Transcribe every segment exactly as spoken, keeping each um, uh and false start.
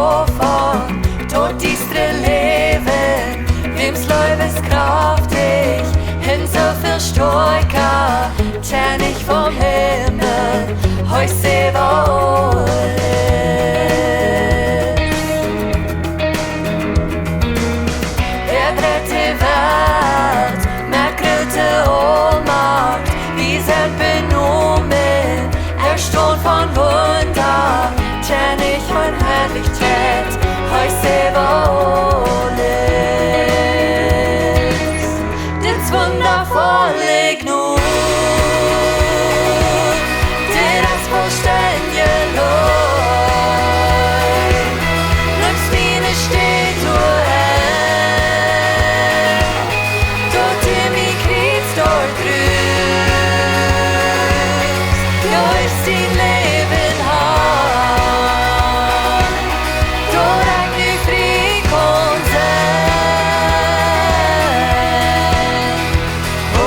Opfa, daut diestre Läwen, wäms Leew es kjraftich, un soo väl stoakja, Kjennich vom Himmel, hee es äwa aules. Hee rät de Welt met groote Aulmacht, wie sent benomen, Erstaunt von Wunda, Kjennich von Harlichkjeit, hee es äwa aules. Dit es wundavolle Jnod, dit es vollstendje Leew. Nimmst miene Städ doa enn, daut du mie kjrichst doa rut. Jeft mie Läwen han, daut ekj nu frie kaun sennen. O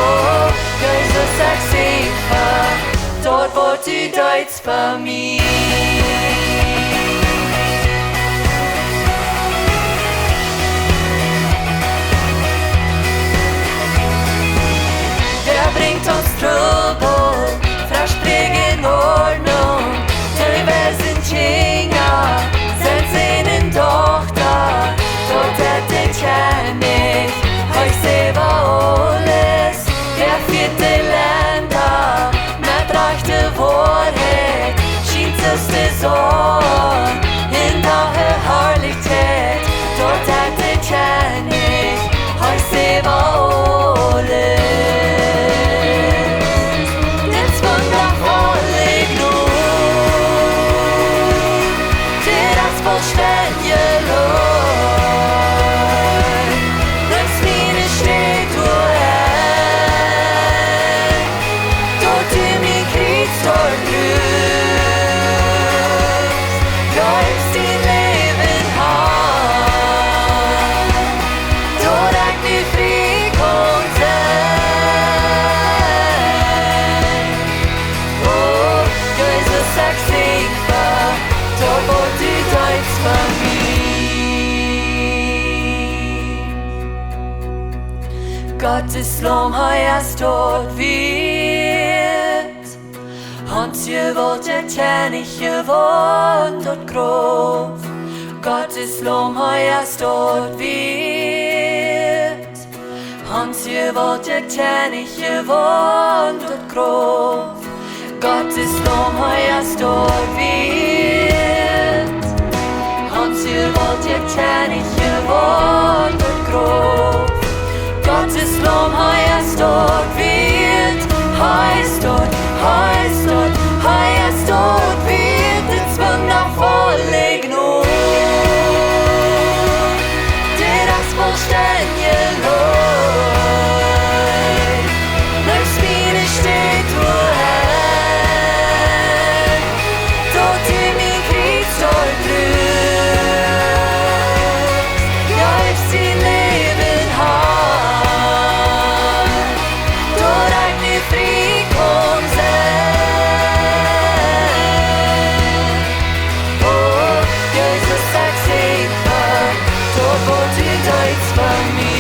Jesus, ekj sie fa daut, waut du deetst fa mie. Hee brinjt ons Trubbel, veleicht brinjt Ordnunk, dee wie sent Kjinja, sent Sän un Dochta, daut es de Kjennich, hee es äwa aules. Hee fieet de Lenda met rajchte Woarheit, schient aus de Sonn en de Harlichkjeit, daut es de Kjennich, hee es äwa aules. Dit es wundavolle Jnod, dit es vollstendje Leew. Nimmst miene Städ doa enn, daut du mie kjrichst doa rut. Jeft mie Läwen han, daut ekj nu frie kaun sennen. O Jesus, ekj sie fa daut, waut du deetst fa mie. Gott es Laum, hee es daut wieet. Haunz jewaultja Kjennich, jewaultja Krauft. Gott es Laum, hee es daut wieet. Haunz jewaultja Kjennich, jewaultja Krauft. Gott es Laum, hee es daut wieet. Haunz jewaultja Kjennich, jewaultja Krauft. Gott es Laum, hee es daut wieet. Hee es daut, hee es daut, hee es daut wieet. Dit es wundavolle Jnod, dit es vollstendje Leew. Nimmst miene Städ doa enn, daut du mie kjrichst doa rut. Jeft mie Läwen han, daut ekj nu frie kaun sennen. O Jesus, ekj sie fa daut, waut du deetst fa mie.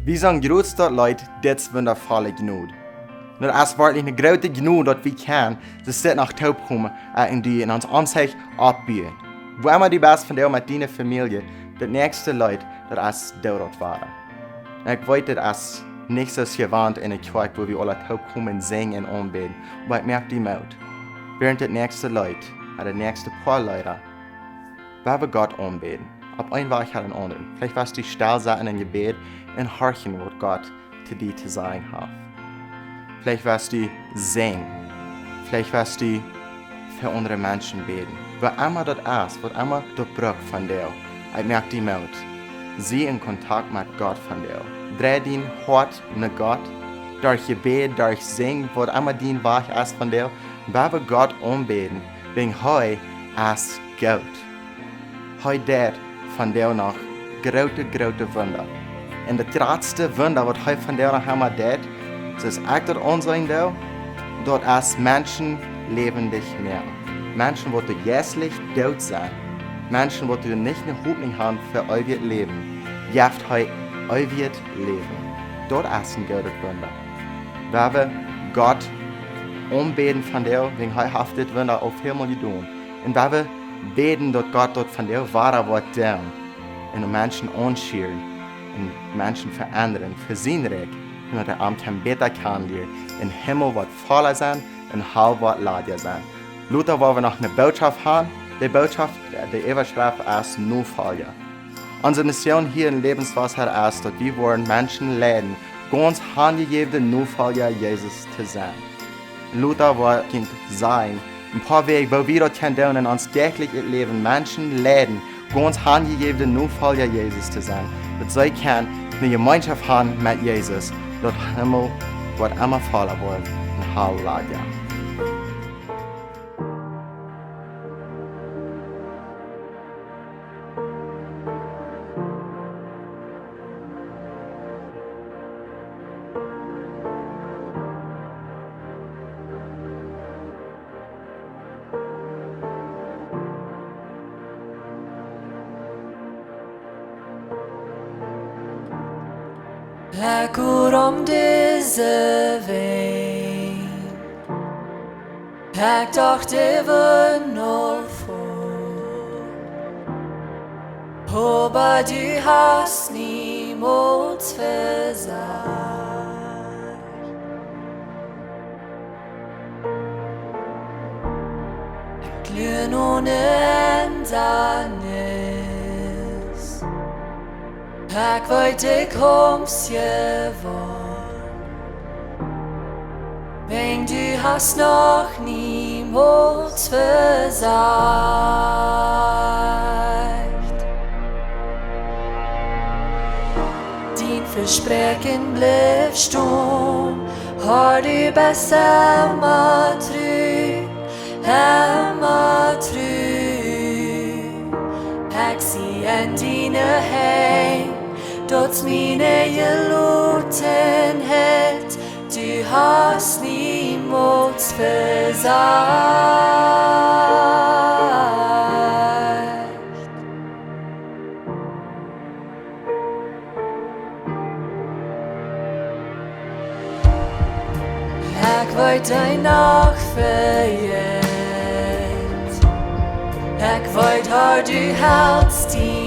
Wie sent jrods daut Leet, dit es wundavolle Jnod. Daut es werkjlich eene groote Jnod, daut wie kjennen, daut dit noch toopkomen, äh, un die en ons Aunsecht oppbuen. Wua emma du best vondoag met diene Famielje, daut näakjste Leet, daut es Doa daut woaren. Un ekj weet, daut es nich soo jewant en eene Kjoakj, wua wie aula toopkomen, sinjen un aunbäden. Oba ekj moak die Moot. Wäarent daut näakjste Leet, ooda daut näakjste poa Leeda, woa wie Gott aunbäden. Opp een Wajch ooda een aundren. Veleicht woascht du stell sennen em Jebäd un horchen, waut Gott to die to sajen haft. Veleicht woascht du sinjen. Veleicht woascht du fa aundre Menschen bäden. Wua emma daut es, waut emma daut brukt vondoag. Ekj moak die Moot. Sie en Kontakt met Gott vondoag. Drei dien Hoat no Gott, derch Jebäd, derch Sinjen, waut emma dien Wajch es vondoag, un wie woaren Gott aunbäden, wäajen hee es goot. Hee deit vondoag noch groote, groote Wunda. Un daut jratste Wunda, waut hee vondoag noch emma deit, soo aus ekj daut aunseenen doo, daut es Menschen läwendich moaken. Menschen, waut jeistlich doot sent. Menschen, waut nich ne Hopninj haben fa eewjet Läwen, jeft hee eewjet Läwen. Daut es en grootet Wunda. Wie woaren Gott aunbäden vondoag, wäajen hee haft dit Wunda aul väl mol jedonen. Un wie woaren bäden, daut Gott daut vondoag wada woat doonen. Un Menschen aunschieren un Menschen veendren fa sien Rikj. Un daut dee am kjennen bäta kjanen lieren. Un Himmel woat volla sennen un Hal woat ladja sennen. Lota, woo wie noch ne Bootschoft haben, de Bootschoft, de Äwaschreft es Nofolja. Onse Mission hia en Lebenswasser es, daut wie woaren Menschen leiden, gaunz hanjejäwne Nofolja Jesus to sennen. Lota woat junt sajen, en poa Wäaj, woo wie daut kjennen doonen en ons däachlichet Läwen, Menschen leiden, gaunz hanjejäwne Nofolja Jesus to sennen. Daut see kjennen ne Jemeenschoft haben met Jesus, daut Himmel woat emma volla woaren un Hal ladja. Ekj go om dise Welt. Ekj docht, dee wia noch voll. Oba du hast niemols vesajcht. Ekj lua no ne Endanis. Ekj weet, du kjemst je woaren. Wäajen du hast noch niemols vesajcht. Dien Vespräakjen blift stonen, Herr, du best emma tru, emma tru. Ekj sie en diene Henj, daut es miene Jelotenheit, du hast niemols vesajcht. Ekj weet, dee Nacht vejeit. Ekj weet, Herr, du helst mie.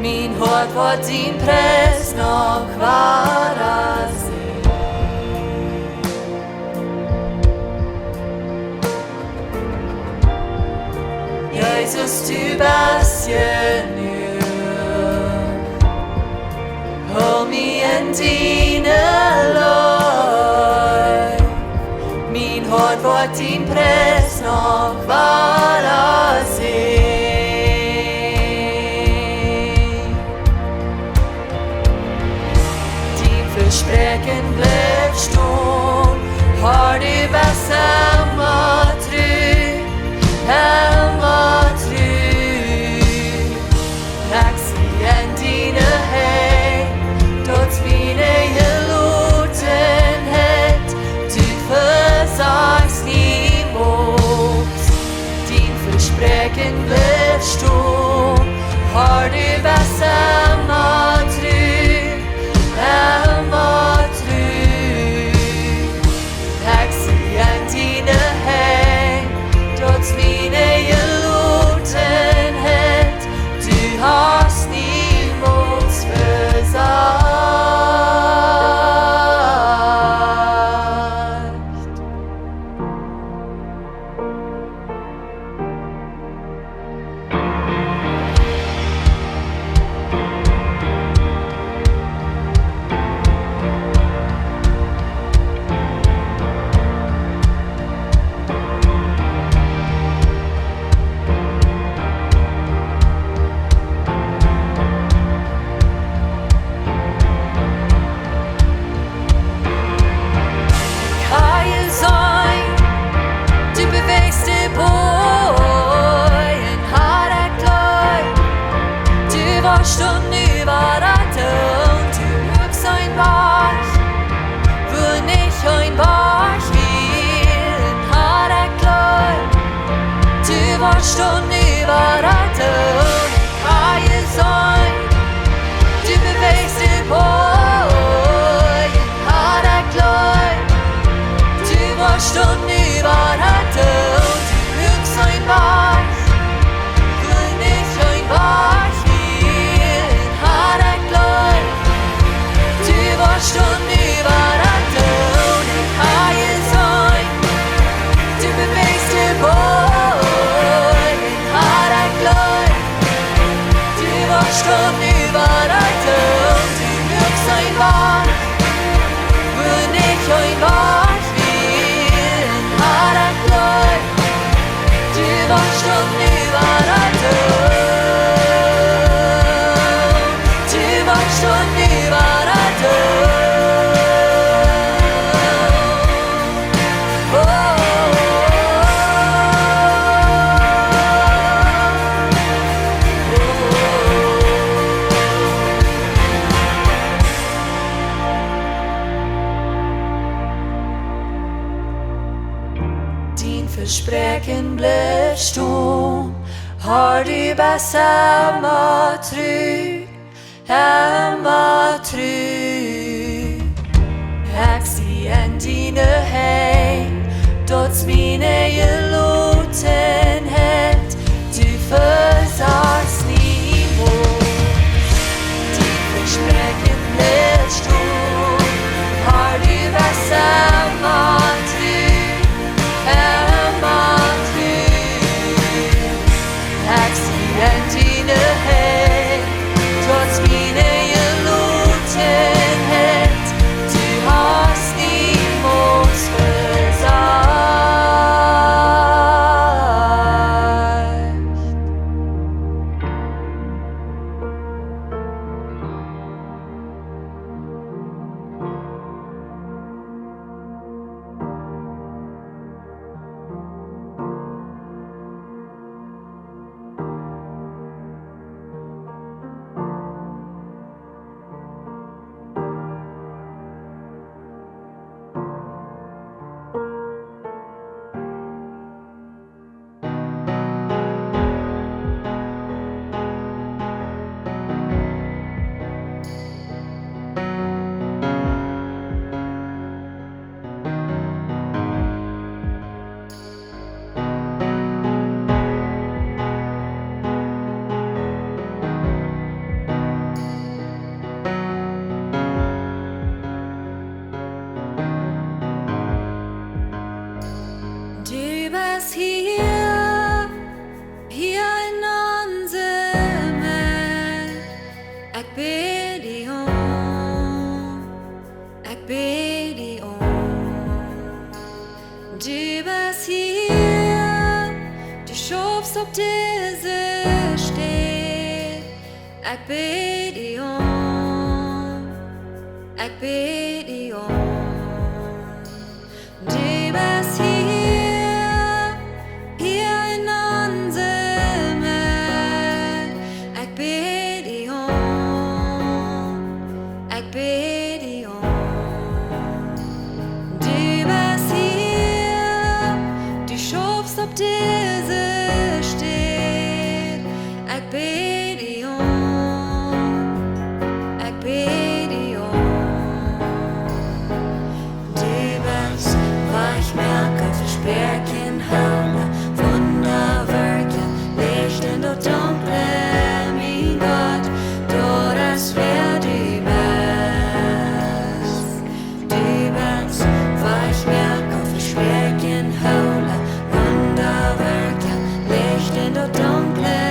Mien Hoat woat dien Pries noch wada seenen. Jesus, du best jenuach. Hool mie en diene Leew. Mien Hoat woat dien Pries noch wada seenen. Dien Vespräakjen blift stonen, Herr, du best emma tru, emma tru. Ekj sie en diene Henj, daut es miene Jelotenheit, du vesajchst niemols. Dien Vespräakjen blift stonen, Herr, du best emma tru, emma tru. Ekj sie en diene Henj, daut es miene Jelotenheit, du hast niemols vesajcht. Stund überall, du, ich ha jeseenen. Du beweegst die Bojen, ha daut Glück. Du woascht stund überall, du, du muakst een Wajch, wua nich een Wajch wia, ha daut Glück. Du woascht stund überall, du, ich ha jeseenen. Du beweegst die Bojen, ha daut Glück. Du woascht stund überall, du, du muakst een Wajch, wua nich een Wajch wia, ha daut Glück. Du woascht stund überall, du, du woascht stund überall, du. Dien Vespräakjen blift stonen, Har, du best emma tru, emma tru. Ekj sie en diene Henj, daut es miene Jelotenheit, du vesajchst niemols. Dien Vespräakjen blift stonen, Har, du best emma tru, emma tru. Ekj sie en diene Henj, daut es miene Jelotenheit, du hast niemols vesajcht. Du best hia, hia en onse Medd. Ekj bäd die aun, ekj bäd die aun. Du best hia, du schaufst opp dise Städ. Ekj bäd die aun, ekj bäd die aun. Du best hia, hia en onse Medd. Ekj bäd die aun, ekj bäd die aun. Du best hia, du schaufst opp dise Städ. Ekj bäd die aun, ekj bäd die aun. Du best Wajchmoaka, Vespräakjenhoola, Wundawirkja, Licht en daut Dunkle, mien Gott, daut es wäa du best. Du best Wajchmoaka, Vespräakjenhoola, Wundawirkja, Licht en daut Dunkle,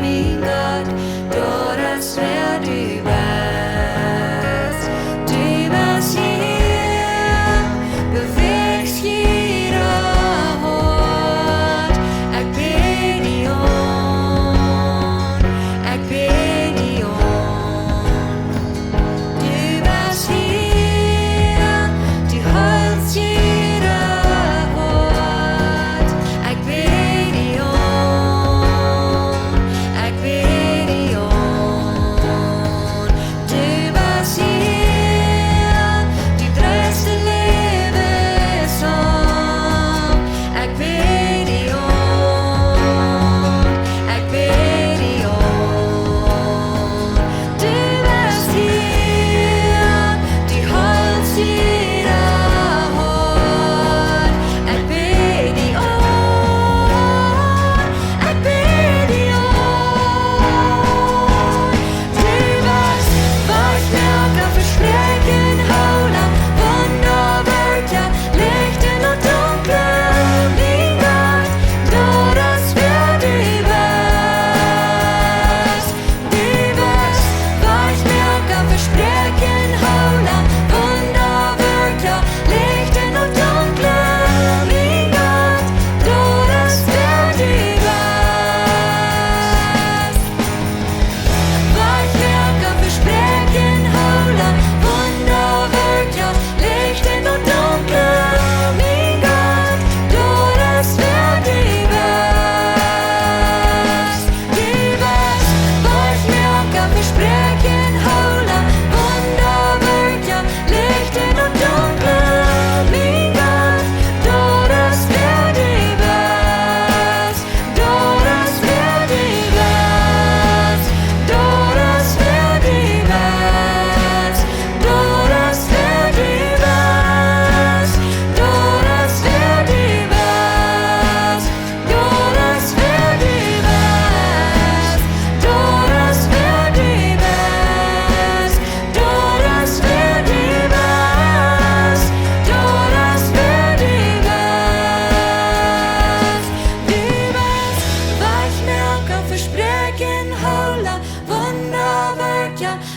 mien Gott, daut es wäa du best. Du best hia, beweegst jieda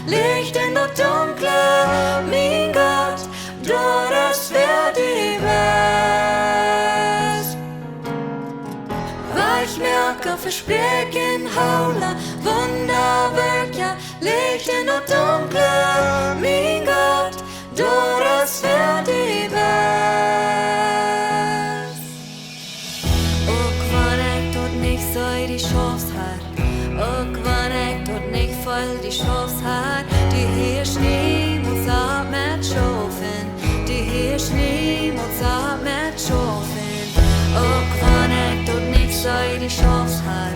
Licht en daut Dunkle, mien Gott, daut es wäa du best. Wajchmoaka, Vespräakjen hoola, Wundawerkja, Licht en daut Dunkle, mien Gott, daut es wäa du best. Uk wan ekj daut nich see, du schaufst, Herr. Uk wan ekj daut nich feel, du schaufst, Herr. Du hieescht niemols opp met schaufen. Du hieescht niemols opp met schaufen. Uk wan ekj daut nich see, du schaufst, Herr.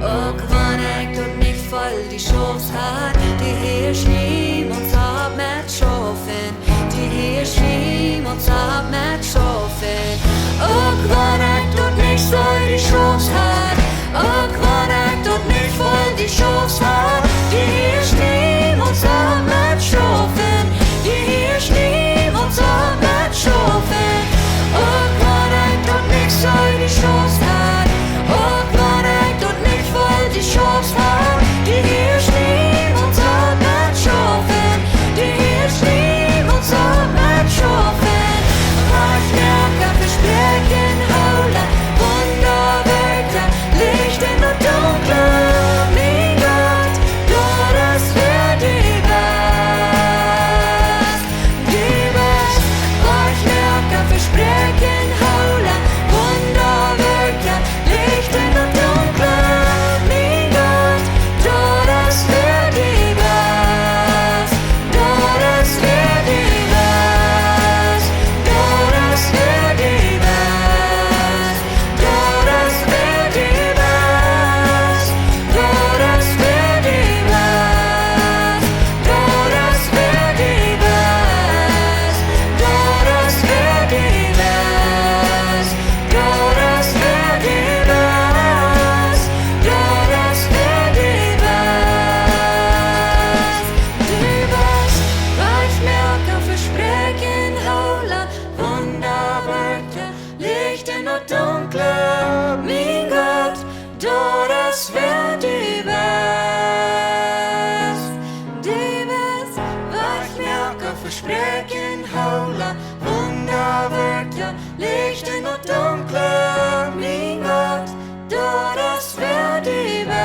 Uk wan ekj daut nich feel, du schaufst, Herr. Du hieescht niemols opp met schaufen. Du hieescht niemols opp met schaufen. Uk wan ekj daut nich see, du schaufst, Herr. Uk wan ekj daut nich feel, du schaufst, Herr. Du hieescht niemols opp met schaufen. Du hieescht niemols opp met schaufen. Uk wan ekj daut nich see, du schaufst, Herr. Uk wan ekj daut nich feel, du schaufst, Herr. Du hieescht niemols opp met schaufen. Du hieescht niemols opp met schaufen. Wajchmoaka, Vespräakjen hoola, Wundawerkja, Licht en daut Dunkle, mien Gott, daut es wäa du best. Du best Wajchmoaka, Vespräakjen hoola, Wundawerkja, Licht en daut Dunkle, mien Gott, daut es wäa du best. Daut es wäa du best. Daut es wäa du best. Daut es wäa du best. Daut es wäa du best. Daut es wäa du best. Daut es wäa du best. Daut es wäa du best. Daut es wäa du best. Du best Wajchmoaka, Vespräakjen hoola, Wundawerkja, Licht en daut Dunkle, mien Gott, daut es wäa du best. Du best Wajchmoaka, Vespräakjen hoola, Wundawerkja, Licht en daut Dunkle, mien Gott, daut es wäa du best.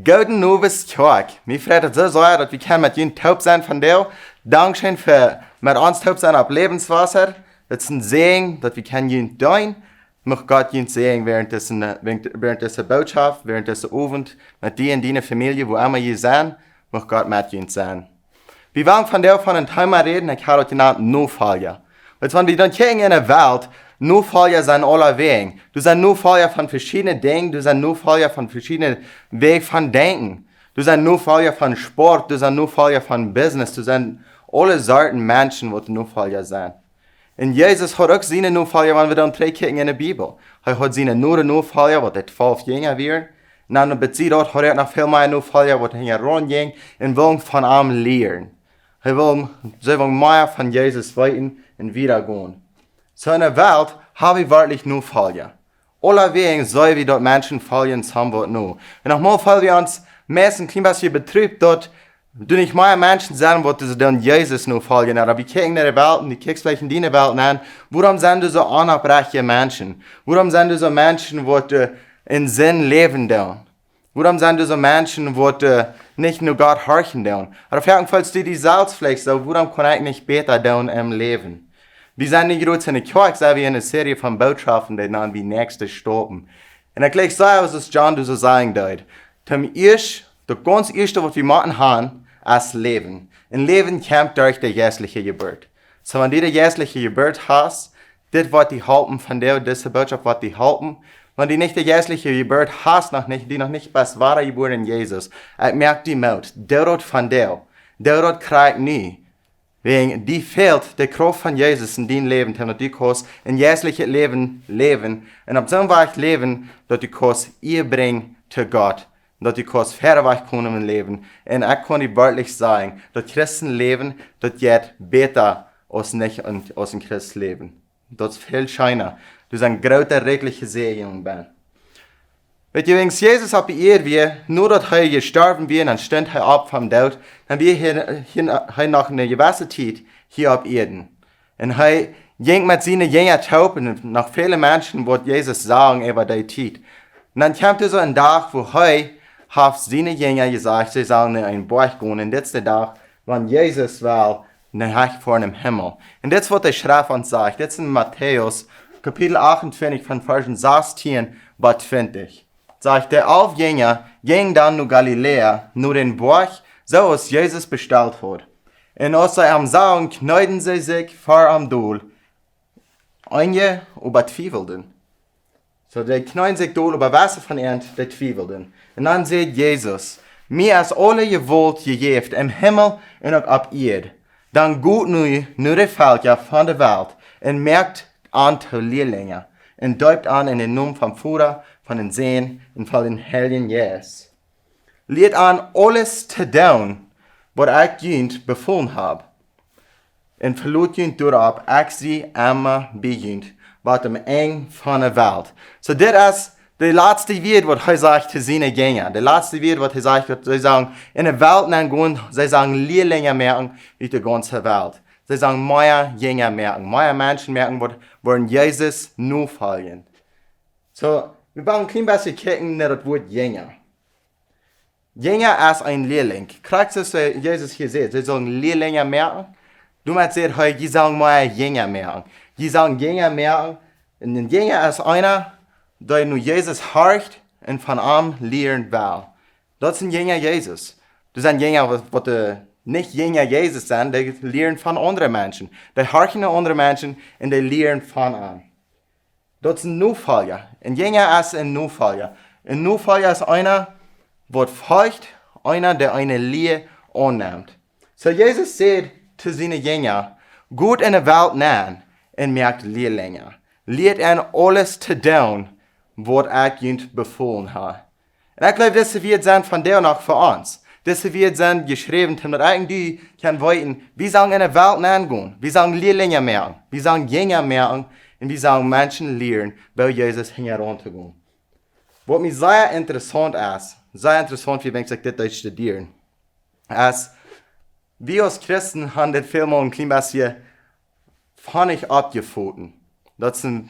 Gooden Owent, Kjoakj. Mie freit daut soo sea, daut wie kjennen met junt toop sennen vondoag. Dankscheen fa met ons toop sennen opp Läwenswota. Daut es een Säajen, daut wie kjennen junt deenen. Mucht Gott junt säajnen wäarent dise, wäarent, wäarent dise Botschaft, wäarent disen Owent, met die en diene Famielje, wua emma jie sent. Mucht Gott met junt sennen. Wie wellen vondoag von een Thema räden, ekj hab daut jenant Nofolja. Wiels wan wie dan kjikjen en de Welt, Nofolja sent aulawäajen. Doa sent Nofolja von veschiedne Dinja, doa sent Nofolja von veschiedne Wäaj von denkjen. Doa sent Nofolja von Sport, doa sent Nofolja von Business, doa sent aule Sorten Menschen, waut Nofolja sent. Un Jesus haud uk siene Nofolja, wan wie dan trigjkjikjen en de Bibel. Hee haud siene nodre Nofolja, waut de twalf Jinja wieren. Un dan bie daut haud hee uk noch väl mea Nofolja, waut hinjaraun jinjen un wullen von am lieren. Hee wull, see wullen mea von Jesus weeten un wieda gonen. Soo en de Welt hab wie werkjlich Nofolja. Aulawäajen see wie daut Menschen foljen somewhat no. Un noch mol feelen wie ons meist een kjlien bät bedruft, daut doa nich mea Menschen sent, waut doa dan Jesus nofoljen. Oba wie kjikjen en de Welt, un du kjikjst veleicht en diene Welt aun, wuarom sent doa soo onopprechte Menschen? Wuarom sent doa soo Menschen, waut, äh, en Sind läwen doonen? Wuarom sent doa soo Menschen, waut, äh, nich no Gott horchen doonen? Oba veleicht feelst du die selfst veleicht soo, wuarom kaun ekj nich bäta doonen em Läwen? Wie sent nu jrod en de Kjoakj, sent wie en eene Serie von Botschaften, dee nanen wie näakjste Stopen. Un ekj jlikj sea, aus John doa soo sajen deed. Toom ieescht, daut gaunz ieeschte, waut wie motten haben, es Läwen. Un Läwen kjemt derch de jeistliche Jeburt. Soo, wan du de jeistliche Jeburt hast, dit woat die halpen vondoag, dise Botschaft woat die halpen. Wan du nich de jeistliche Jeburt hast, noch nich, du noch nich best wada jebuaren en Jesus, ekj moak die Moot, doo daut vondoag, doo daut krakjt nu. Wäajen die fält de Krauft von Jesus en dien Läwen, daut du kaust een jeistlichet Läwen läwen un opp soon Wajch läwen, daut du kaust Ea brinjen to Gott, daut du kaust wieda wajch komen em Läwen. Un ekj kaun die werkjlich sajen, daut Christenläwen, daut jeit bäta aus nich een, aus een Christ läwen. Daut es väl scheena. Daut es eene groote, rikjliche Säajen. Weetst, wan Jesus opp de Ieed wia, no daut hee jestorwen wia, dan stunt hee opp vom Doot, dan wia hee, hee, hee noch eene jewesse Tiet hia opp Ieed. Un hee jinkj met siene Jinja toop un noch väle Menschen, waut Jesus sagen äwa dee Tiet. Un dan kjemt doa soo een Dach, wua hee haft siene Jinja jesajcht, see sellen no een Boajch gonen. Un dit es de Dach, wan Jesus well, no hee foaren em Himmel. Un dit es waut de Schreft ons sajcht. Dit es en Matäus, Kapitel achtuntwintich, von Varsch sastieen bat twintich. Sajcht: De alf Jinja jinjen dan no Galiläa, no dän Boajch, soo aus Jesus bestalt haud. Un aus see am sagen, kjneeden see sikj ver am dol. Eenje oba twiewelden. Soo, dee kjneeden sikj dol, oba wese von an, dee twiewelden. Un dan säd Jesus: Mie es aule Jewault jejäft em Himmel un uk opp Ieed. Dan got nu no de Velkja von de Welt un moakt an to Lielinja un deept an en dän Nomen vom Voda, von dän Sän un von dän Heiljen Jeist. Lieet an aules to doonen, waut ekj junt befolen hab. Un veloot junt doaropp, ekj sie emma bie junt, bat aum Enj von de Welt. Soo, dit es de latste Wieed, waut hee sajcht to siene Jinja. De latste Wieed, waut hee sajcht, daut see sellen en de Welt nengonen, see sellen Lielinja moaken ut de gaunze Welt. See sellen mea Jinja moaken, mea Menschen moaken, waut, waut Jesus nofoljen. Soo, wie wellen een kjlien bät kjikjen no daut Wuat Jinja. Jinja es een Lielinj. Krakjt soo aus Jesus hia sajcht, see sellen Lielinja moaken. Doamet sajcht hee, jie sellen mea Jinja moaken. Jie sellen Jinja moaken. Un een Jinja es eena, dee no Jesus horcht un von am lieren well. Daut es een Jinja Jesus. Daut sent Jinja, waut, waut, äh, nich Jinja Jesus sent, dee lieren von aundre Menschen. Dee horchen no aundre Menschen un dee lieren von an. Daut es een Nofolja. Een Jinja es een Nofolja. Een Nofolja es eena, waut folcht, eena, dee eene Lia aunnemt. Soo Jesus sajcht to siene Jinja: Got en de Welt nenn un moakt Lielinja. Lieet an aules to doonen, waut ekj junt befolen hab. Un ekj jleew, dise Wieed sent vondoag noch fa ons. Dise Wieed sent jeschräwen, om daut eejentlich to kjennen weeten, wie sellen en de Welt nengonen, wie sellen Lielinja moaken, wie sellen Jinja moaken un wie sellen Menschen lieren, woo Jesus hinjaraun to gonen. Waut mie sea interessaunt es, sea interessaunt, wan ekj dit deed studieren, es, wie aus Christen haben dit välmol een kjlien bät von nich aufjefoten. Daut es een,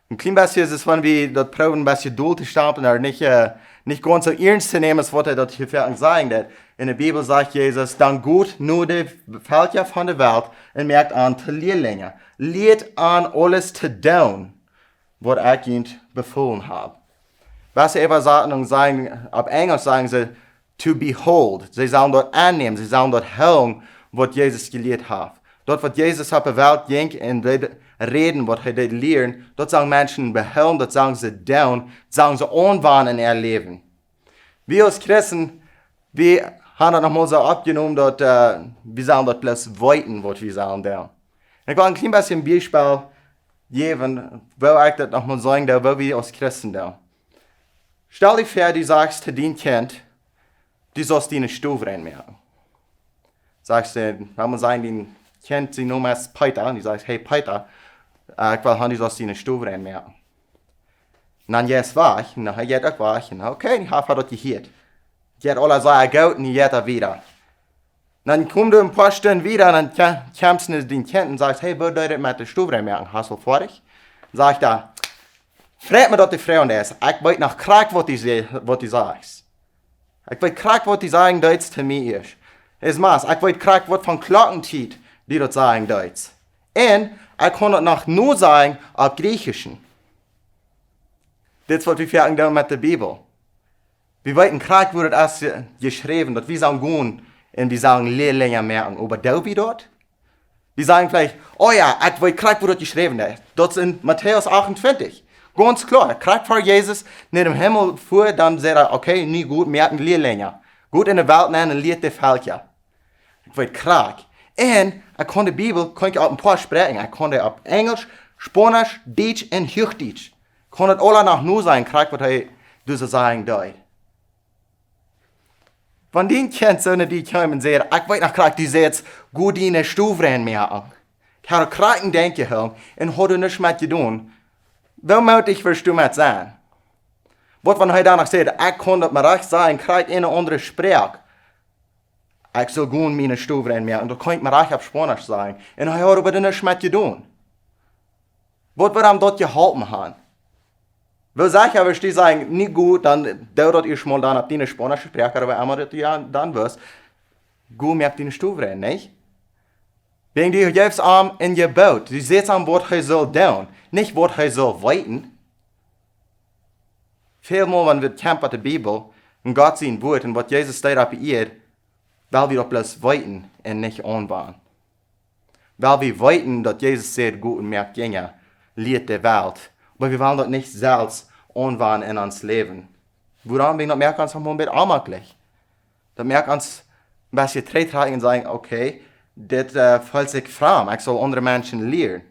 een kjlien bät, es wan wie daut proowen een bät dol to stampen, oba nich, äh, nich gaunz soo iernst to nämen, aus waut hee daut hia fa ons sajen deed. En de Bibel sajcht Jesus: Dan got no de Velkja von de Welt un moakt an to Lielinja. Lieet an aules to doonen, waut ekj junt befolen hab. Waut see äwa sajen, sajen, opp Enjlisch sajen see, to behold. See sellen daut aunnämen, see sellen daut hoolen, waut Jesus jelieet haft. Daut, waut Jesus opp de Welt jinkj un deed räden, waut hee deed lieren, daut sellen Menschen behoolen, daut sellen see doonen, sellen see aunwenjen en äa Läwen. Wie aus Christen, wie haben daut noch mol soo oppjenomen, daut, äh, wie sellen daut bloos weeten, waut wie sellen doonen. Un ekj well een kjlien bät een Biespel jäwen, woo ekj daut noch mol sajen doo, woo wie aus Christen doonen. Stal die väa, du sajchst to dien Kjint, du saust diene Stow rein moaken. Sajchst du, lot mol sajen, dien Kjint, sien Nomen es Peeta, un du sajchst: Hey Peeta, äh, ekj well haben, du saust diene Stow rein moaken. Un dan jeit hee wajch, un dan jeit hee uk wajch, un okay, dan haft hee daut jehieet. Jeit aules sea goot, un jeit hee wieda. Dan kjemt hee een poa Stunden wieda, dan kje-, kjemst du no dien Kjint un sajchst: Hey, woo deed et met de Stow rein moaken? Hast du aul foadich? Sajcht hee: Freit mie, daut du froagst, ekj weet noch krakjt, waut du sä-, waut du sajchst. Ekj weet krakjt, waut du sajen deetst to mie ieescht. Es mea, ekj weet krakjt, waut fa Klocktiet du daut sajen deetst. Un ekj kaun daut noch nosajen opp Griechischen. Dit es, waut wie foaken doonen met de Bibel. Wie weeten krakjt, woo daut es je-, jeschräwen, daut wie sellen gonen un wie sellen Lielinja moaken. Oba doo wie daut? Wie sajen veleicht: Oh jo, ekj weet krakjt, woo daut jeschräwen es. Daut es en Matäus achtuntwintich. Gaunz kloa, krakjt ver Jesus no dän Himmel fua, dan säd hee: Okay, nu got, moakt Lielinja. Got en de Welt nenn un lieet de Velkja. Ekj weet krakjt. Un ekj kaun de Bibel, kaun ekj opp een poa Sproaken. Ekj kaun dee opp Enjlisch, Spaunisch, Dietsch un Huachdietsch. Kaun daut aula noch nosajen, krakjt waut hee doa sajen deed. Wan dien Kjint soo no die kjeem un säd: Ekj weet noch krakjt, du sätst, got diene Stow rein moaken. Ekj haud krakjt een Denkj jehoolen un haud doa nuscht met jedonen. Woo mootich wurscht du met sennen? Waut wan hee dan noch sajcht: "Ekj kaun daut mau rajcht sajen, krakjt eene aundre Sproak. Ekj saul gonen miene Stow rein moaken, un daut kaun ekj mau rajcht opp Spaunisch sajen." Un hee haud oba doa nuscht met jedonen. Waut wudd am daut jeholpen haben? Woo secha wurscht du sajen: "Nä, goot, dan doo daut ieescht mol dan opp diene spaunische Sproak, ooda woo emma daut du dan wurscht. Goot, moak diene Stow rein, nich?" Wäajen du jefst am een Jeboot, du sajchst am, waut hee saul doonen, nich waut hee saul weeten. Väl mol, wan wie kjampen met de Bibel un Gott sien Wort un waut Jesus deed opp Ieed, well wie daut bloos weeten un nich aunwenjen. Well wie weeten, daut Jesus sajcht: "Goot un moakt Jinja, lieet de Welt." Oba wie wellen daut nich selfst aunwenjen en ons Läwen. Wuarom? Wäajen daut moakt ons noch mau een bät onjemakjlich. Daut moakt ons een bät trigjtrakjen un sajen: "Okay, dit, äh, feelt sikj framd. Ekj saul aundre Menschen lieren."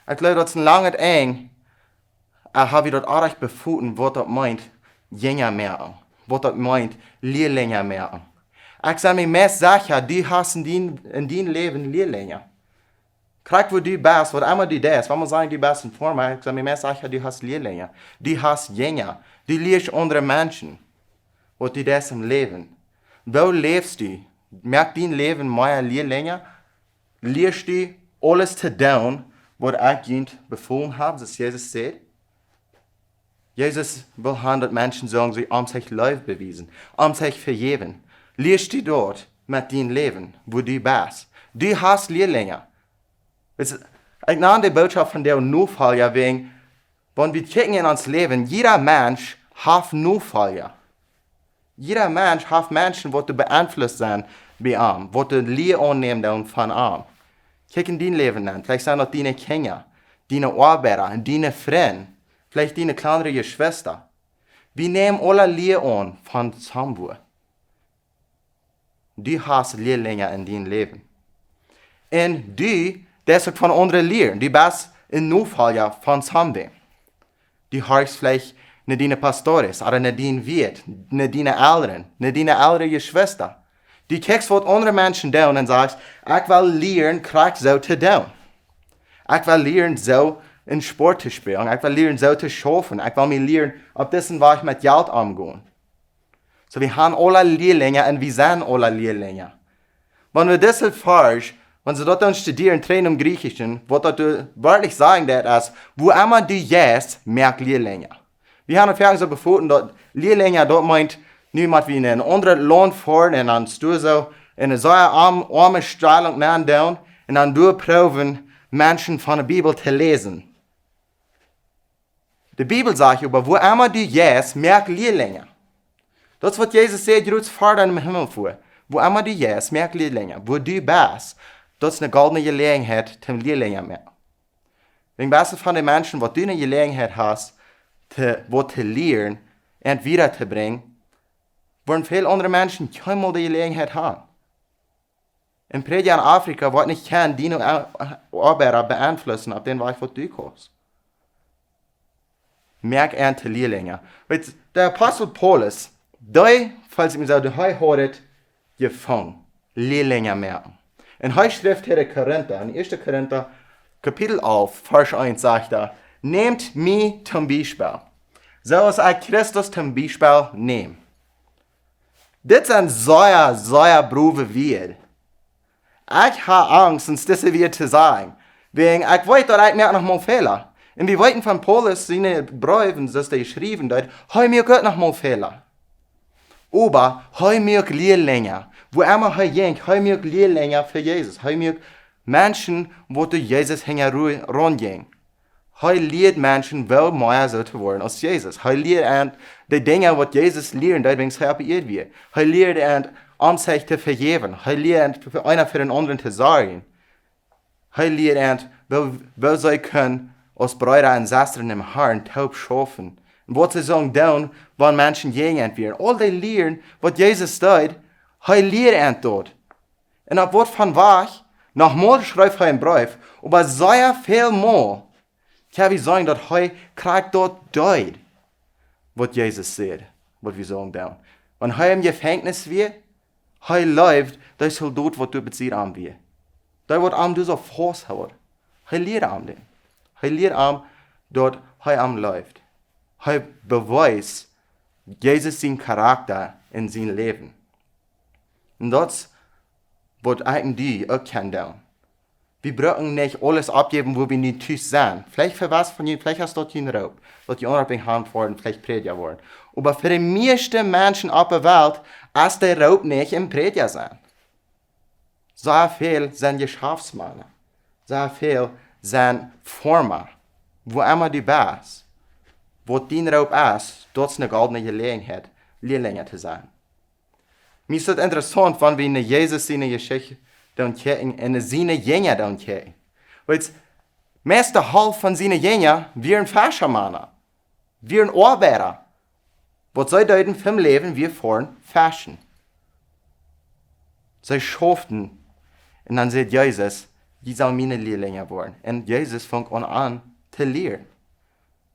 Ekj jleew, daut es een langet Enj, äh, hab wie daut aul rajcht befoten, waut daut meent, Jinja moaken. Waut daut meent, Lierlinja moaken. Ekj sie mie meist secha, du hast en dien, en dien Läwen Lierlinja. Krakjt wua du best, waut emma du deist, wan wie sajen, du best een Forma, ekj sie mie meist secha, du hast Lierlinja. Du hast Jinja. Du lieescht aundre Menschen, waut du deist em Läwen. Woo läfst du? Moakt dien Läwen mea Lierlinja? Lieescht du aules to doonen, waut ekj junt befolen hab, soo aus Jesus sajcht? Jesus well haben, daut Menschen sellen sikj am sikj Leew bewiesen, am sikj vejäwen. Lieescht du daut met dien Läwen, wua du best? Du hast Lierlinja. Weetst, ekj nand de Bootschoft vondoag Nofolja, wäajen, wan wie kjikjen en ons Läwen, jieda Mensch haft Nofolja. Jieda Mensch haft Menschen, waut beeinflusst sent bie am, waut de Lia aunnämen doonen von am. Kjikj en dien Läwen aun. Veleicht sent daut diene Kjinja, diene Oabeida, diene Frind, veleicht diene kjlandre Jeschwista. Wie nämen aule Lia aun von somewhere. Du hast Lierlinja en dien Läwen. Un du deist uk von aundre lieren. Du best een Nofolja von somewhere. Du horchst veleicht no diene Pastores ooda no dien Wieet, no diene Elren, no diene elre Jeschwista. Du kjikjst, waut aundre Menschen doonen, un sajchst: "Ekj well lieren, krakjt soo to doonen. Ekj well lieren, soo een Sport to spälen. Ekj well lieren, soo to schaufen. Ekj well mie lieren, opp disen Wajch met Jelt omgonen." Soo, wie haben aule Lierlinja un wie sent aule Lierlinja. Wan wie dise Varsch, wan wie daut dan studieren, trigj em Griechischen, waut daut werkjlich sajen deit, es: "Wua emma du jeist, moak Lierlinja." Wie haben foaken soo befoten, daut Lierlinja, daut meent, nu mott wie en een aundret Launt foaren un dan doa soo en eene sea oam-, oame Stalunk nenn doonen un dan doa proowen, Menschen von de Bibel to läsen. De Bibel sajcht oba: "Wua emma du jeist, moak Lierlinja." Daut es, waut Jesus säd, jrods ver dän Himmel fua: "Wua emma du jeist, moak Lierlinja." Wua du best, daut es eene goldne Jeläajenheit, toom Lierlinja moaken. Wäajen baste von de Menschen, waut du eene Jeläajenheit hast, to, waut to lieren un wieda to brinjen, woaren väl aundre Menschen kjeenmol de Jeläajenheit haben. Een Prädja en Afrika woat nich kjennen diene Oabeida beeinflussen opp dän Wajch, waut du kaust. Moak an to Lierlinja. Weetst, de Apostel Paulus, dee, veleicht mie soo, dee haud et jefungen, Lierlinja moaken. Un hee schrift hia de Korinta, en ieeschte Korinta, Kapitel alf, Varsch eent, sajcht hee: "Nämt mie toom Biespel, soo aus ekj Christus toom Biespel näm." Dit sent sea, sea brove Wieed. Ekj hab Angst, ons dise Wieed to sajen. Wäajen ekj weet, daut ekj moak noch mol Fäla. Un wie weeten von Paulus siene Breew, soo aus hee jeschräwen haft, hee moakt uk noch mol Fäla. Oba hee moakt Lierlinja. Wua emma hee jinkj, hee moakt Lierlinja fa Jesus. Hee moakt Menschen, waut no Jesus hinjaraun jinjen. Hee lieed Menschen, woo mea soo to woaren aus Jesus. Hee lieed an de Dinja, waut Jesus lieren deed, wan hee opp Ieed wia. Hee lieed an, om sikj to vejäwen. Hee lieed an, fa, eena fa dän aundren to sorjen. Hee lieed an, woo, woo see kunnen aus Breeda un Sestren em Harn toop schaufen. Un waut see sullen doonen, wan Menschen jäajen an wieren. Aul dee Lieren, waut Jesus deed, hee lieed an daut. Un opp waut fa Wajch? Noch mol schreef hee een Breew, oba sea väl mol kjenn wie seenen, daut hee krakjt daut deed, waut Jesus säd, waut wie sullen doonen. Wan hee em Jefenkjnis wia, hee leewd dee Soldot, waut doa bie siene Sied wia. Daut waut am doa soo faust hilt. Hee lieed am daut. Hee lieed am daut hee am leeft. Hee bewiest Jesus sienen Charakta en sien Läwen. Un daut es waut ekj un du uk kjennen doonen. Wie brucken nich aules oppjäwen, wua wie nu tus sent. Veleicht fa waut von junt, veleicht es daut jun Roop, daut jie aunropen haben woaren, veleicht Prädja woaren. Oba fa de mieeschte Menschen opp de Welt es de Roop nich een Prädja sennen. Sea väl sent Jeschäftsmana. Sea väl sent Forma. Wua emma du best, waut dien Roop es, daut es eene goldne Jeläajenheit, Lierlinja to sennen. Mie es daut interessaunt, wan wie no Jesus siene Jeschicht doonen kjikjen un no siene Jinja doonen kjikjen. Wiels meist de Halft von siene Jinja wieren Feschamana, wieren Oabeida. Waut see deeden fa äa Läwen wia foaren feschen. See schauften. Un dan säd Jesus: "Jie sellen miene Lierlinja woaren." Un Jesus funk aun, an to lieren.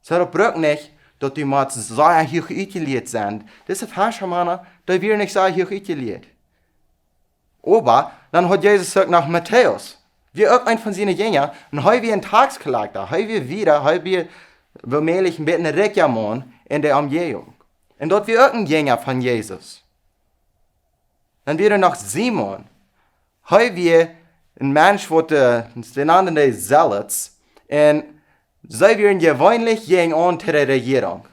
Soo, daut brukt nich, daut du motst sea huach utjelieet sennen. Dise Feschamana, dee wieren nich sea huach utjelieet. Oba dan haud Jesus uk noch Matäus. Wia uk eent von siene Jinja. Un hee wia een Taxkollekta. Hee wia wieda, hee wia woomäajlich een bät een rikja Maun en de Omjäajent. Un daut wia uk een Jinja von Jesus. Dan wia doa noch Simon. Hee wia een Mensch, waut de, see nanden dee Zealots. Un see wieren jeweenlich jäajenaun de Rejierunk.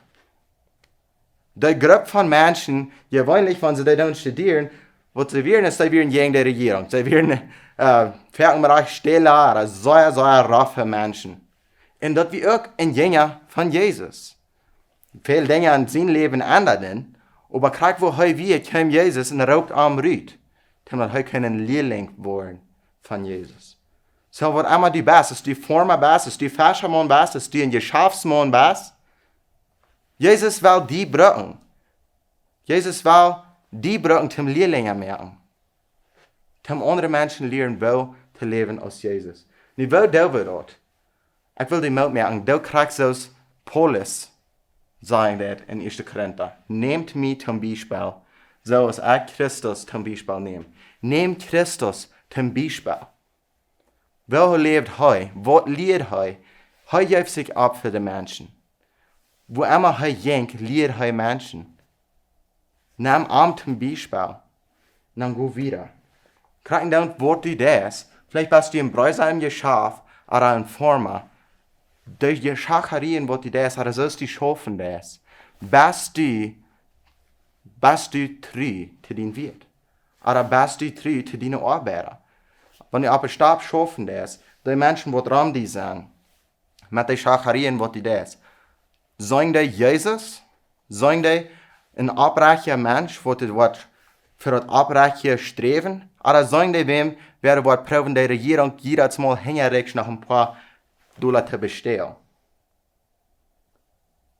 De Grupp von Menschen, jeweenlich, wan see dee dan studieren, waut see wieren, es, see wieren jäajen de Rejierunk. See wieren, äh, foaken rajcht stelle, ooda sea, sea roffe Menschen. Un daut wia uk een Jinja von Jesus. Väl Dinja en sien Läwen endaden, oba krakjt wua hee wia, kjeem Jesus un roopt am rut, daut hee kunn een Lierling woaren von Jesus. Soo, waut emma du best, aus du Forma best, aus du Feschamaun best, aus du een Jeschäftsmaun best, Jesus well die brucken. Jesus well die brucken toom Lierlinja moaken. Toom aundre Menschen lieren, woo to läwen aus Jesus. Nu, woo doo wie daut? Ekj well die Moot moaken, doo krakjt soo aus Paulus sajen deed en Ieeschte Korinta: "Nämt mie toom Biespel, soo aus ekj Christus toom Biespel näm." Näm Christus toom Biespel. Woo läwd hee? Waut lieed hee? Hee jeef sikj opp fa de Menschen. Wua emma hee jinkj, lieed hee Menschen. Nemm am toom Biespel. Un dan go wieda. Krakjt endoont waut du deist. Veleicht best du een Breesa em Jeschaft, ooda een Forma. De Schacharien, waut du deist, ooda soo aus du schaufen deist. Best du, best du tru to dien Wieet? Ooda best du tru to diene Oabeida? Wan du opp de Stap schaufen deist, de Menschen, waut rom die sent, met de Schacharien, waut du deist, seenen dee Jesus? Seenen dee een oprajchta Mensch, waut, waut fa daut Oprajchte sträwen? Ooda seenen dee wäm, wäa woat proowen, de Rejierunk jiedatsmol hinjariks noch een poa Dolla to bestälen?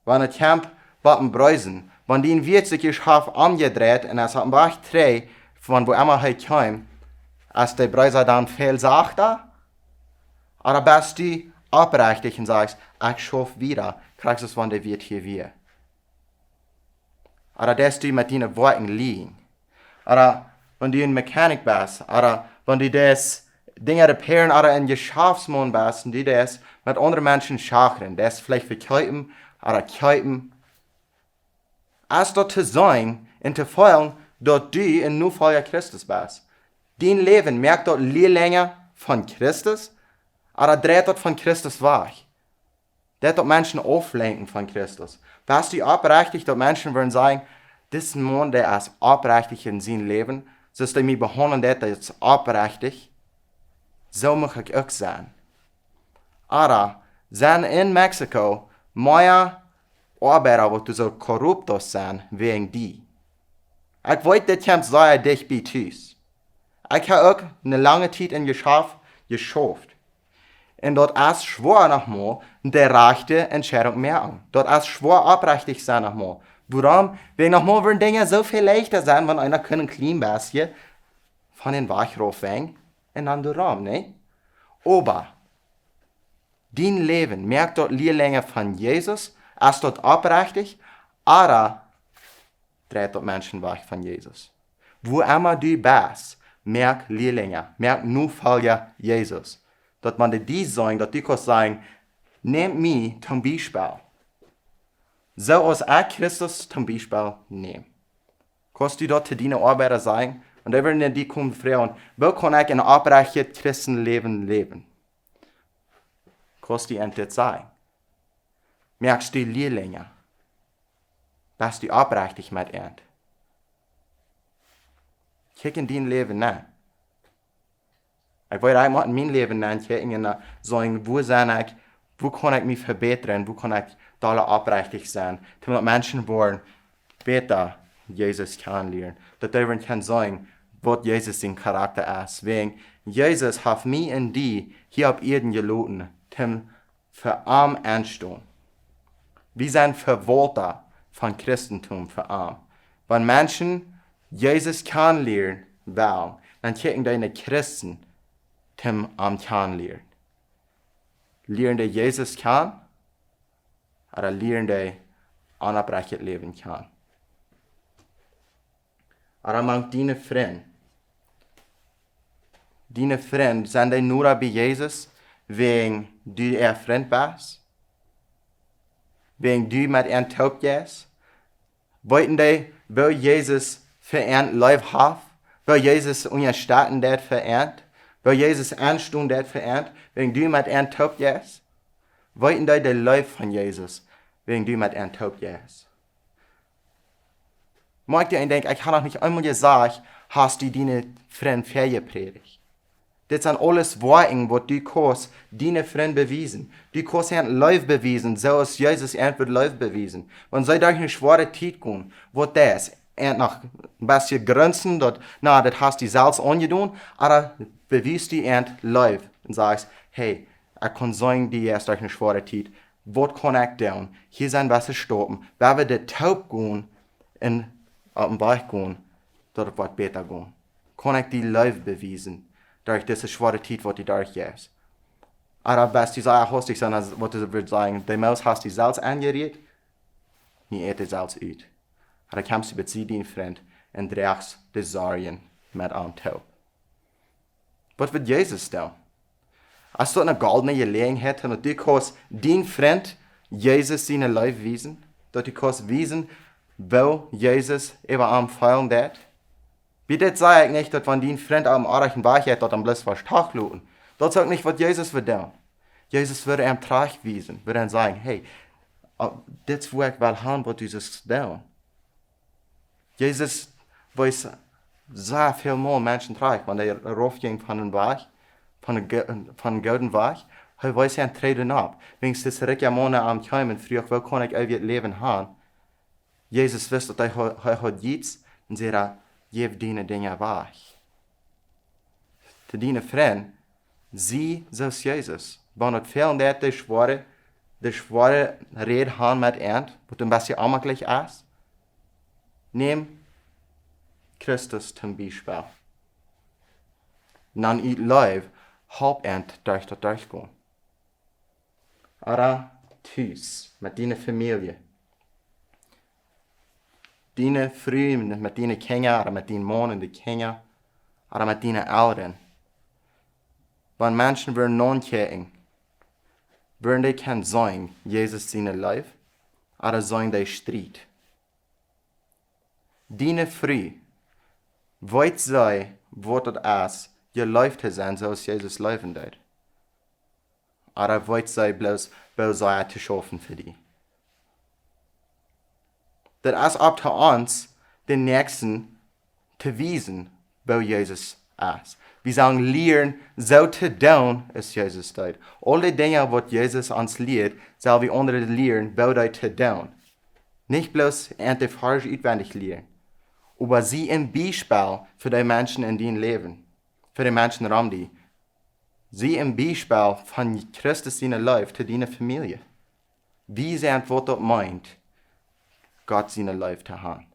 Wan et kjemt, waut een Breesa, wan dien Wieet sikj ieescht haft omjedreit un es opp een Wajch trigj, von wua emma hee kjeem, es de Breesa dan väl sachta? Ooda best du oprechtich un sajchst: "Ekj schauf wieda, krakjt soo aus wan de Wieet hia wia"? Ooda deist du met diene Woakjen lieejen? Ooda wan du een Mechanic best, ooda wan du deist Dinja repairen, ooda een Jeschäftsmaun best, un du deist met aundre Menschen schachren, deist veleicht vekjeepen, ooda kjeepen. Es daut to seenen un to feelen, daut du een Nofolja Christus best? Dien Läwen, moakt daut Lierlinja von Christus? Ooda dreit daut von Christus wajch? Deit daut Menschen auflenkjen von Christus? Best du oprechtich, daut Menschen wudden sajen: "Dis Maun, dee es oprechtich en sien Läwen, soo aus dee mie behaundelt, dee es oprechtich. Soo mucht ekj uk sennen"? Ooda sent en Mexiko mea Oabeida, waut doa soo korrupt sent wäajen die? Ekj weet, dit kjemt sea dicht bie tus. Ekj hab uk eene lange Tiet en Jeschaft jeschauft. Un daut es schwoa nochmol, de rajchte Entscheidunk moaken. Daut es schwoa oprechtich sennen nochmol. Wuarom? Wiels nochmol woaren Dinja soo väl leichta sennen, wan eena kaun een kjlien bät von dän Wajch rauf wenjen un dan doarom, nä? Oba dien Läwen, moakt daut Lierlinja von Jesus, es daut oprechtich, ooda dreit daut Menschen wajch von Jesus? Wua emma du best, Moak Lierlinja, moak Nofolja Jesus. Daut wan dee die sajen, daut du kaust sajen: "Nämt mie toom Biespel. Soo aus ekj Christus toom Biespel näm." Kaust du daut to diene Oabeida sajen? Un dee woaren die komen froagen: "Woo kaun ekj een opprechtet Christenläwen läwen?" Kaust du an dit sajen? Moakst du Lierlinja? Best du opprechtich met an? Kjikj en dien Läwen nenn. Ekj weet, ekj mott en mien Läwen nenn kjikjen un, äh, sajen: "Woo sie ekj? Woo kaun ekj mie vebätren? Woo kaun ekj dolla opprechtich sennen?" Doamet Menschen woaren bäta Jesus kjanen lieren. Daut dee woaren kjennen seenen, waut Jesus sien Charakta es. Wäajen Jesus haft mie un die hia opp Ieed jeloten, toom fa am enstonen. Wie sent Vewaulta von Christentum fa am. Wan Menschen Jesus kjanen lieren wellen, dan kjikjen dee no Christen, toom am kjanen lieren. Lieren dee Jesus kjanen, ooda lieren dee onopprechtet Läwen kjanen? Ooda mank diene Frind. Diene Frind, sent dee noda bie Jesus, wäajen du äa Frind best? Wäajen du met an toop jeist? Weeten dee, woo Jesus fa an leef haft? Woo Jesus unjastetten deit fa an? Woo Jesus aunstonen deit fa an? Wäajen du met an toop jeist? Weeten dee de Leew von Jesus, wäajen du met an toop jeist? Moak die een Dinkj, ekj hab noch nich eemol jesajcht: "Hast du diene Frind vejeprädicht?" Dit sent aules Woakjen, waut du kaust diene Frind bewiesen. Du kaust an Leew bewiesen, soo aus Jesus an woat Leew bewiesen. Wan see derch eene schwoare Tiet gonen, waut es, an noch een bät grunzen, daut, na, daut hast du selfst aunjedonen, ooda bewiest du an Leew un sajchst: "Hey, ekj kaun seenen, du best derch eene schwoare Tiet. Waut kaun ekj doonen? Hia sent waut Stopen. Wan wie dit toop gonen un opp dän Wajch gonen, daut et woat bäta gonen." Kaun ekj die Leew bewiesen derch dise schwoare Tiet, waut du derchjeist? Ooda best du soo hastich, soo aus waut dee wudden sajen: "De Moos hast du selfst aunjerieet, nu ät dee selfst ut." Ooda kjemst du bie dien Frind un drajchst de Sorjen met am toop? Waut wudd Jesus doonen? Es daut eene goldne Jeläajenheit, daut du kaust dien Frind Jesus siene Leew wiesen? Daut du kaust wiesen, woo Jesus äwa am feelen deit? Bie dit saj ekj nich, daut wan dien Frind opp eenen oajen Wajch es, daut am bloos woascht trigj loten. Daut es uk nich, waut Jesus wudd doonen. Jesus wudd am trigj wiesen, wudd am sajen: "Hey, äh, dit es, woo ekj well haben, waut du sust doonen." Jesus wees sea väl mol Menschen trigj, wan hee rauf jinkj von dän Wajch, von dän go-, von dän gooden Wajch, hee wees an trigj opp. Wäajen dis rikja Maun no am kjeem un fruach: "Woo kaun ekj eewjet Läwen haben?" Jesus wist, daut hee ha-, hee haud jiets, un säd: "Jeff diene Dinja wajch." To diene Frind, sie soo aus Jesus. Wan et fält, daut de schwoare, de schwoare Räd han met an, waut een bät onjemakjlich es, näm Christus toom Biespel. Dan ut Leew, halp an derch daut derchgonen. Ooda tus, met diene Famielje. Diene Fru, met diene Kjinja, ooda met dien Maun un de Kjinja, ooda met diene Elren. Wan Menschen wudden nodenkjen, wudden dee kjennen seenen Jesus siene Leew, ooda seenen dee Striet? Diene Fru, weet see, waut et es, jeleeft to sennen, soo aus Jesus leewen deed? Ooda weet see bloos, woo sea to schaufen fa die? Daut es opp to ons, dän Näakjsten to wiesen, woo Jesus es. Wie sellen lieren, soo to doonen, aus Jesus deed. Aul de Dinja, waut Jesus ons lieet, sell wie aundre lieren, woo dee to doonen. Nich bloos an de Varsch utwendich lieren, oba sie een Biespel fa de Menschen en dien Läwen, fa de Menschen rom die. Sie een Biespel von Christus siene Leew to diene Famielje. Wies an, waut daut meent, Gott siene Leew to haben.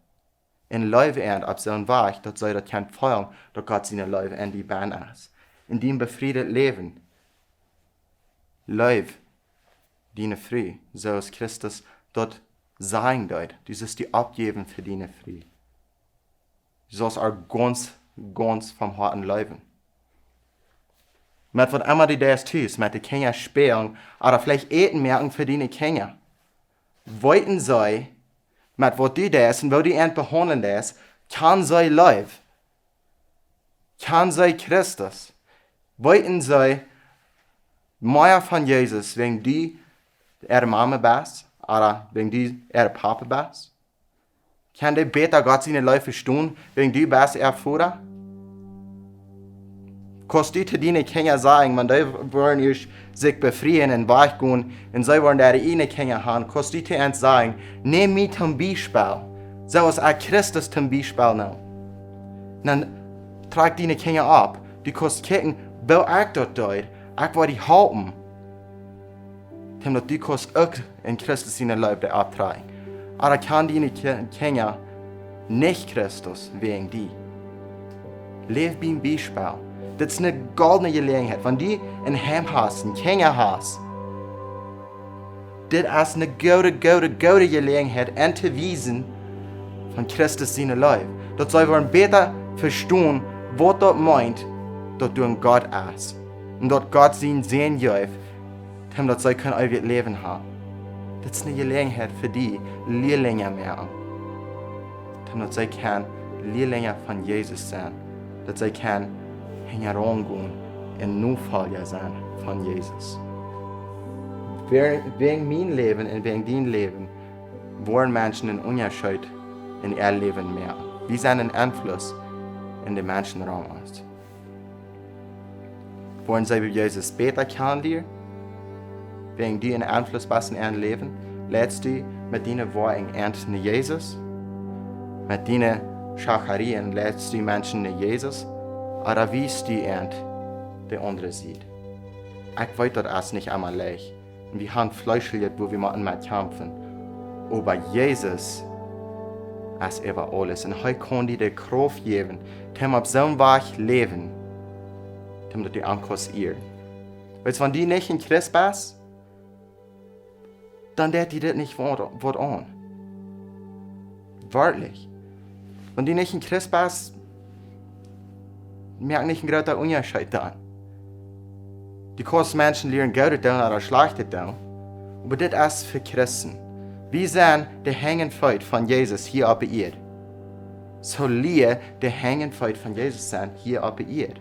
Un leew an opp soon Wajch, daut see daut kjennen feelen, daut Gott siene Leew en die benn es. En dien befriedet Läwen. Leew diene Fru, soo aus Christus daut sajen deed. Du sust die oppjäwen fa diene Fru. Du sust äa gaunz gaunz vom Hoaten leewen. Met waut emma du deist tus, met de Kjinja spälen, ooda veleicht Äten moaken fa diene Kjinja. Weeten see, met waut du deist un woo du an behaundlen deist, kjanen see Leew? Kjanen see Christus? Weeten see mea von Jesus, wäajen du äare Mama best, ooda wäajen du äa Papa best? Kjennen dee bäta Gott siene Leew vestonen, wäajen du best äa Voda? Kaust du to diene Kjinja sajen, wan dee woaren ieescht sikj befrieen un wajchgonen, un see woaren äare ieejne Kjinja haben, kaust du to an sajen: "Nämt mie toom Biespel, soo aus ekj Christus toom Biespel neem." Dan trakj diene Kjinja opp. Du kaust kjikjen, woo ekj daut deed. Ekj woa die halpen, daut du kaust uk en Christus siene Leew opptrakjen. Ooda kjanen diene Kje-, Kjinja nich Christus wäajen die? Läw biem Biespel. Dit es eene goldne Jeläajenheit. Wan du een Heim hast, Kjinja hast, dit es eene goode, goode, goode Jeläajenheit an to wiesen von Christus siene Leew. Daut see woaren bäta vestonen, waut daut meent, daut du een Gott best. Un daut Gott sienen Sän jeef, daut see kjennen eewjet Läwen haben. Dit es eene Jeläajenheit fa die, Lierlinja moaken. Daut see kjennen Lierlinja von Jesus sennen. Daut see kjennen hinjaraun gonen un Nofolja sennen von Jesus. Wäa-, wäajen mien Läwen un wäajen dien Läwen woaren Menschen een Unjascheet en äa Läwen moaken. Wie sent een Enfluss en de Menschen rom ons. Woaren see Jesus bäta kjanen lieren? Wäajen du een Enfluss best en äa Läwen, leist du met diene Woakjen an no Jesus? Met diene Schacharie leist du Menschen no Jesus? Ooda wiest du an de aundre Sied? Ekj weet, daut es nich emma leicht. Un wie haben Fleesch jelieet, wua wie motten met kjamfen. Oba Jesus es äwa aules. Un hee kaun die de Krauft jäwen, toom opp soon Wajch läwen, toom daut du am kaust ieren. Weetst, wan du nich een Christ best, dan deit die dit nich waut, waut aun. Werkjlich. Wan du nich een Christ best, moakt nich een groota Unjascheet dan. Du kaust Menschen lieren Goodet doonen ooda Schlajchtet doonen, oba dit es fa Christen. Wie sent de Henj un Feet von Jesus hia oppe Ieed. Soo lia de Henj un Feet von Jesus sennen hia oppe Ieed.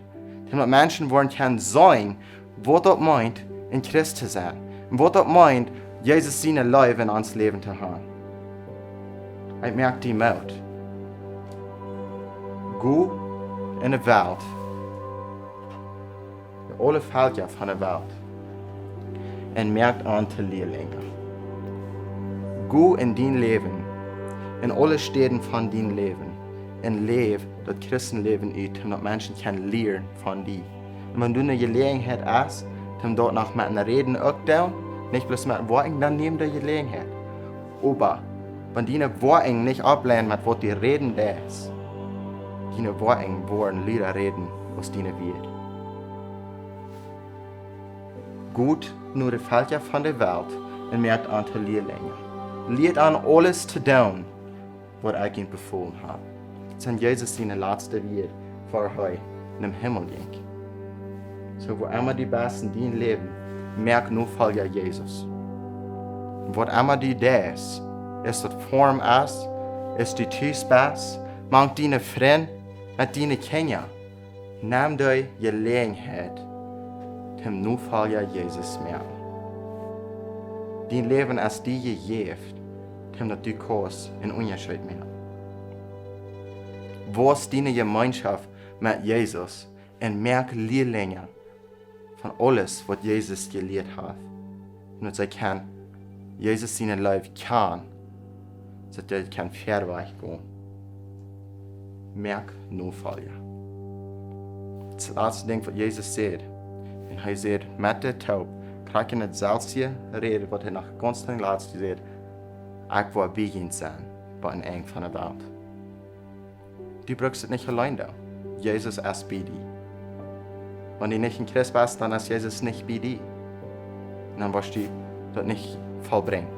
Doamet Menschen woaren kjennen seenen, waut daut meent, een Christ to sennen. Un waut daut meent, Jesus siene Leew en ons Läwen to haben. Ekj moak die Moot. Go en de Welt, aule Velkja von de Welt, un moakt an to Lierlinja. Go en dien Läwen, en aule Städen von dien Läwen, un läw daut Christenläwen ut, daut Menschen kjennen lieren von die. Un wan du eene Jeläajenheit hast, dan daut noch met een Räden uk doonen, nich bloos met Woakjen, dan nemm de Jeläajenheit. Oba wan diene Woakjen nich oppleiden met waut du räden deist, diene Woakjen woaren lüda räden aus diene Wieed. Go no de Velkja von de Welt un moakt an to Lierlinja. Lieet an aules to doonen, waut ekj junt befolen hab. Daut sent Jesus siene latste Wieed, ea hee nom Himmel jinkj. Soo, wua emma du best en dien Läwen, moak Nofolja Jesus. Waut emma du deist, es daut foarm es, es du tus best, mank diene Frind, met diene Kjinja, nemm de Jeläajenheit, toom Nofolja Jesus moaken. Dien Läwen es die jejäft, toom daut du kaust een Unjascheet moaken. Woo es diene Jemeenschoft met Jesus un moak Lierlinja von aules, waut Jesus jelieet haft. Un daut see kjennen Jesus siene Leew kjanen, soo daut see kjennen verwoat gonen. Moak Nofolja. Daut latste Dinkj, waut Jesus säd. Un hee säd, met de Doop, krakjt en daut selwje Räd, waut hee noch gaunz toom latsten säd: "Ekj woa bie junt sennen, bat aum Enj von de Welt." Du brukst daut nich auleen doonen. Jesus es bie die. Wan du nich een Christ best, dan es Jesus nich bie die. Un dan woascht du daut nich vollbrinjen.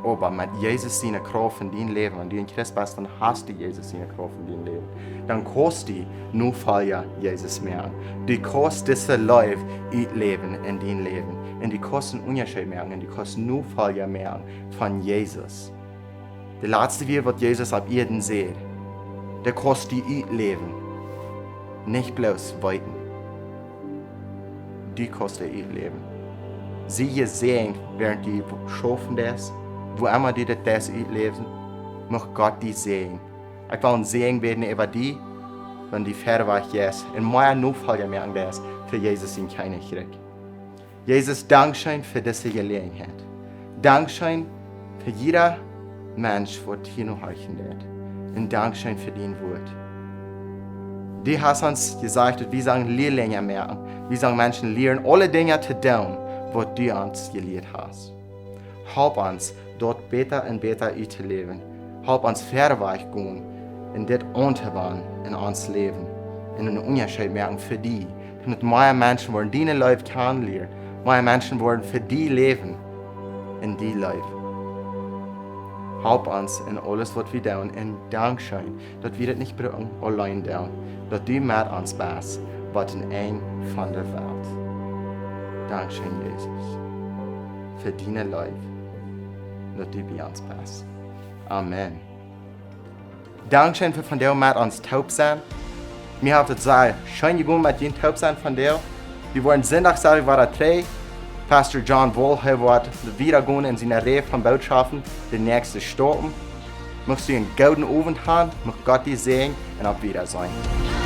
Oba met Jesus siene Krauft en dien Läwen, wan du en Christ best, dan hast du Jesus siene Krauft en dien Läwen. Dan kaust du Nofolja Jesus moaken. Du kaust dise Leew utläwen en dien Läwen. Un du kaust een Unjascheet moaken un du kaust Nofolja moaken von Jesus. De latste Wieed, waut Jesus opp Ieed säd, dee kaust du utläwen, nich bloos weeten. Du kaust dee utläwen. Sie jesäajent, wäarent du schaufen deist, wua emma du daut deist utläwen, mucht Gott die säajnen. Ekj well een Säajen woaren äwa die, wan du wieda wajch jeist un mea Nofolja moaken deist fa Jesus sien Kjennichrikj. Jesus, dankscheen fa dise Jeläajenheit. Dankscheen fa jieda Mensch, waut hia nu horchen deit. Un dankscheen fa dien Wuat. Du hast ons jesajcht, daut wie sellen Lierlinja moaken. Wie sellen Menschen lieren, aule Dinja to doonen, waut du ons jelieet hast. Help ons, daut bäta un bäta uttoläwen. Help ons wieda wajch gonen un dit auntowenjen en ons Läwen. Un een Unjascheet moaken fa die. Daut mea Menschen woaren diene Leew kjanen lieren. Mea Menschen woaren fa die läwen en die Leew. Help ons en aules, waut wie doonen. Un dankscheen, daut wie daut nich brucken auleen doonen. Daut du met ons best, bat aum Enj von de Welt. Dankscheen, Jesus, fa diene Leew, daut du bie ons best. Amen. Dankscheen fa vondoag met ons toop sennen. Mie haft et sea scheen jegonen met junt toop sennen vondoag. Wie woaren Sindach, saj wie, wada trigj. Pastor John Wall, hee woat wieda gonen en siene Räd von Bootschoften, de näakjste Stoppen. Muchst du een gooden Owent haben, mucht Gott die säajnen un opp Wiedersehen.